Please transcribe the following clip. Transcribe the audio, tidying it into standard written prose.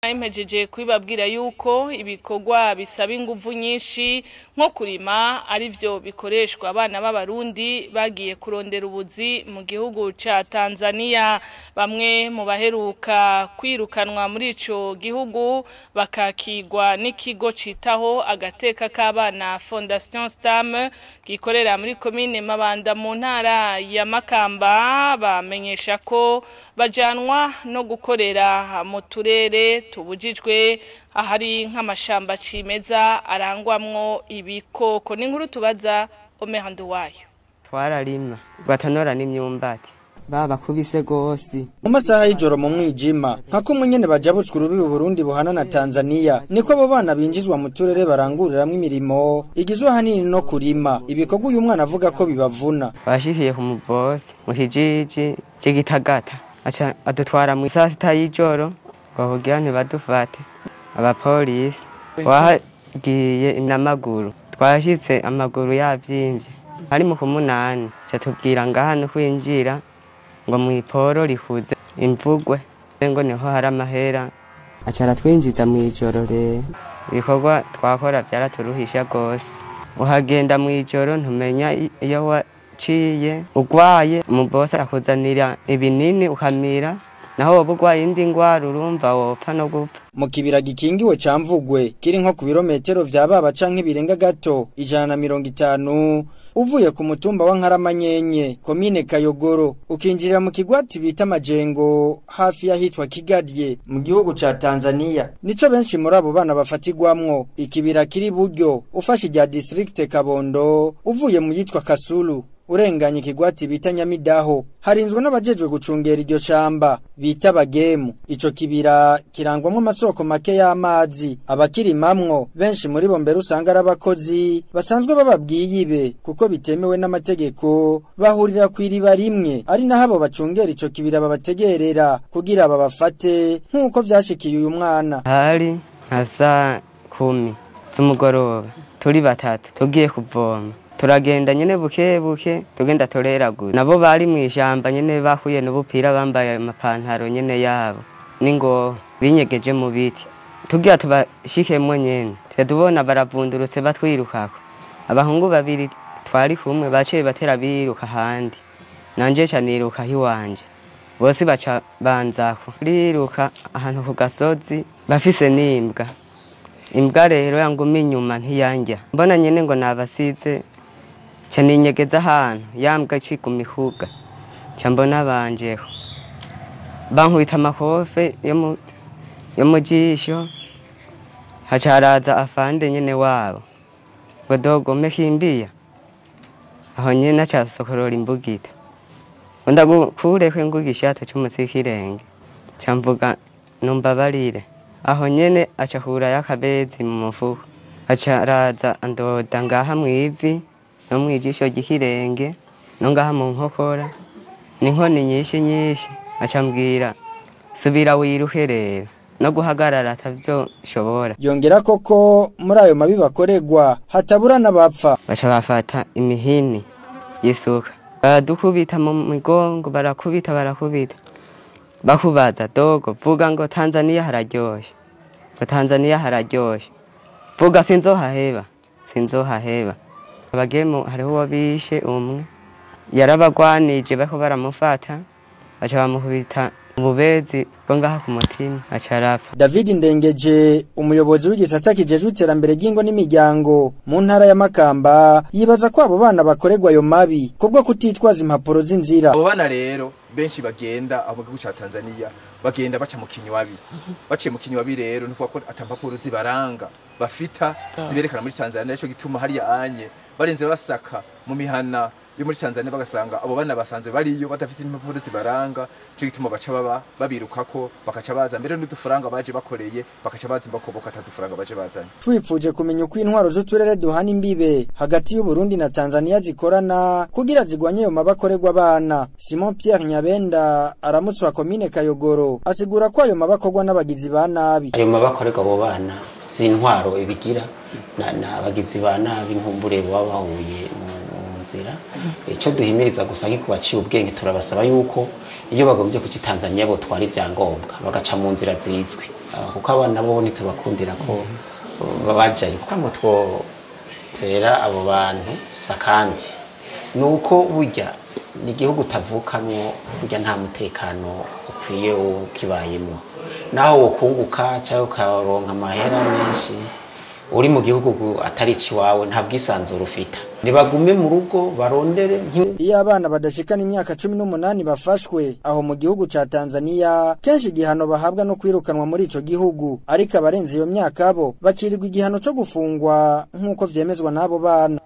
Impejeje kubibabwira yuko ibikorwa bisaba inguvu nyinshi nko kurima arivyo bikoreshwa abana b'abarundi bagiye kurondera ubuzi mu gihugu ca Tanzania. Bamwe mu baheruka kwirukanwa muri ico gihugu bakakigwa n'ikigo citaho agateka k'abana Fondation Stam gikorera muri komine Mabanda mu ntara ya Makamba, bamenyesha ko bajanwa no gukorera mu turere tubujijwe ahari nk'amashamba cimeza arangwamwo ibikoko. N'inkuru tubaza Omerando wayo. Twararima batanora n'imyumbati babakubise gose mu masaha y'ijoro mu mwijima, nka kumwe nyene bajabutswe urubibi Burundi buhana na Tanzania, niko abo bana binjizwa mu turere baranguriramwo imirimo igizwe ahanini no kurima, ibikorwa uyu mwana avuga ko bibavuna. Bashikiye ku mubosi mu kijiji c'Igitagata, aca adutwara mu saa sita y'ijoro ngo kugira ntibadufate abapolisi. Twagiye n'amaguru, twashitse amaguru yavyimvye, hari mu kumunani, aca tubwira ngaha no kwinjira ngo mw'iporo rikuze imvugwe ngo niho hari amahera, aca aratwinjiza mw'ijoro. Rero ibikorwa twakora vyaraturuhisha gose, uhagenda mw'ijoro ntumenya iyo waciye, ugwaye umubosi akuzanira ibinini ukamira, naho woba ugwaye indi ngwara urumva wopfa no gupfa. Mu kibira gikingiwe ca Mvugwe kiri nko ku birometero vya baba canke birenga gato 150 uvuye ku mutumba wa Nkaramanyenye komine Kayogoro, ukinjirira mu kigwati bita Majengo hafi y'ahitwa Kigadye mu gihugu ca Tanzania, nico benshi muri abo bana bafatigwamwo. Ikibira kiri buryo ufashe rya district Kabondo uvuye mu yitwa Kasulu urenganye ikigwati bita Nyamidaho, harinzwe n'abajejwe gucungera iryo shamba bita bagemu. Ico kibira kirangwamwo amasoko make y'amazi, abakirimamwo benshi muri bo mbere usanga ari abakozi basanzwe bababwiye ibe kuko bitemewe n'amategeko, bahurira kw'iriba rimwe ari naho abo bacungera ico kibira babategerera kugira babafate nk'uko vyashikiye uyu mwana. Hari nka saa 10 z'umugoroba turi batatu tugiye kuvoma, turagenda nyene buke buke tugenda tureragura, nabo bari mw'ishamba nyene bahuye n'ubupira bambaye amapantaro nyene yabo n'ingoho binyegeje mu biti, tugira tubashikemwo nyene tubona baravundurutse batwirukako. Abahungu babiri twari kumwe baciye batera biruka ahandi, nanje ca niruka iwanje, bose baca banzako riruka ahantu ku gasozi bafise n'imbwa. Imbwa rero yanguma inyuma ntiyanja, mbona nyene ngo nabasize ca ninyegeza ahantu yambwa iciguma ihuga, ca mbona banjeho bankubita amakofe yo mu jisho, haca haraza afande nyene wabo ngo dogo mekimbiya, aho nyene aca asokorora imbugita ngo ndagukureko ingugishato c'umutsi w'ikirenge, ca mvuga numbabarire, aho nyene aca akurayo akabezi mu mufuko, aca araza andoda ngaha mw'ivi no mwijisho ry'ikirenge no ngaha mu nkokora n'inkoni nyinshi nyinshi, aca ambwira subira wiruke rero no guhagarara atavyo shobora. Yongera koko muri ayo mabi bakoregwa hatabura n'abapfa. Baca bafata imihini y'isuka baradukubita mu migongo, barakubita barakubita, bakubaza dogo vuga ngo Tanzania hararyoshe, ngo Tanzania hararyoshe, vuga sinzohaheba, sinzohaheba. Abagemu hariho uwo bishe umwe yarabagwanije bariko baramufata, baca bamukubita ububezi bwo ngaha ku mutima aca arapfa. David Ndengeje umuyobozi w'igisata kijejwe iterambere ry'ingo n'imiryango mu ntara ya Makamba yibaza ko abo bana bakoregwa ayo mabi kubwo kutitwaza impapuro z'inzira. Abo bana rero benshi bagenda abo gihugu ca Tanzania bagenda baca mu kinywabi, baciye mu kinywabi rero nuvuga ko atampapuro zibaranga bafita ziberekana muri Tanzania, ico gituma hariya anye barenze basaka mu mihana yo muri Tanzania bagasanga abo bana basanzwe bariyo badafite impapuro zibaranga, ico gituma baca baba babirukako bakaca baza mbere n'udufaranga baje bakoreye bakaca baza bakoboka atadufaranga baje bazanye. Twipfuje kumenya uko intwaro z'uturere duhana imbibe hagati y'u Burundi na Tanzania zikorana kugira zigwanye ayo mabakorerwa abana. Simon Pierre Nyabenda aramutswa komine Kayogoro asigura ko ayo mabakorwa n'abagizi ba nabi. Ayo mabakorerwa abo bana si intwaro ibigira na abagizi ba nabi nkumbure baba bahuye mu nzira. Ico duhimiriza gusa nk'uko baciye ubwenge turabasaba yuko iyo bagombye kuki Tanzania botwara ivyangombwa bagaca mu nzira zizwi. Kuko abana bo ntitubakundira ko bajayo, kuko ngo twotera abo bantu sakandi nuko burya ni igihugu utavukamwo, burya nta mutekano ukwiye ukibayemwo, naho wokunguka cyangwa ukaronka amahera menshi uri mu gihugu atari ikiwawe, nta bwisanzure ufita. Nibagume mu rugo barondere. Iyo abana badashikana imyaka 18 bafashwe aho mu gihugu ca Tanzania, kenshi igihano bahabwa no kwirukanwa muri ico gihugu, ariko abarenze iyo myaka bo bacirirwa igihano co gufungwa nk'uko vyemezwa n'abo bana.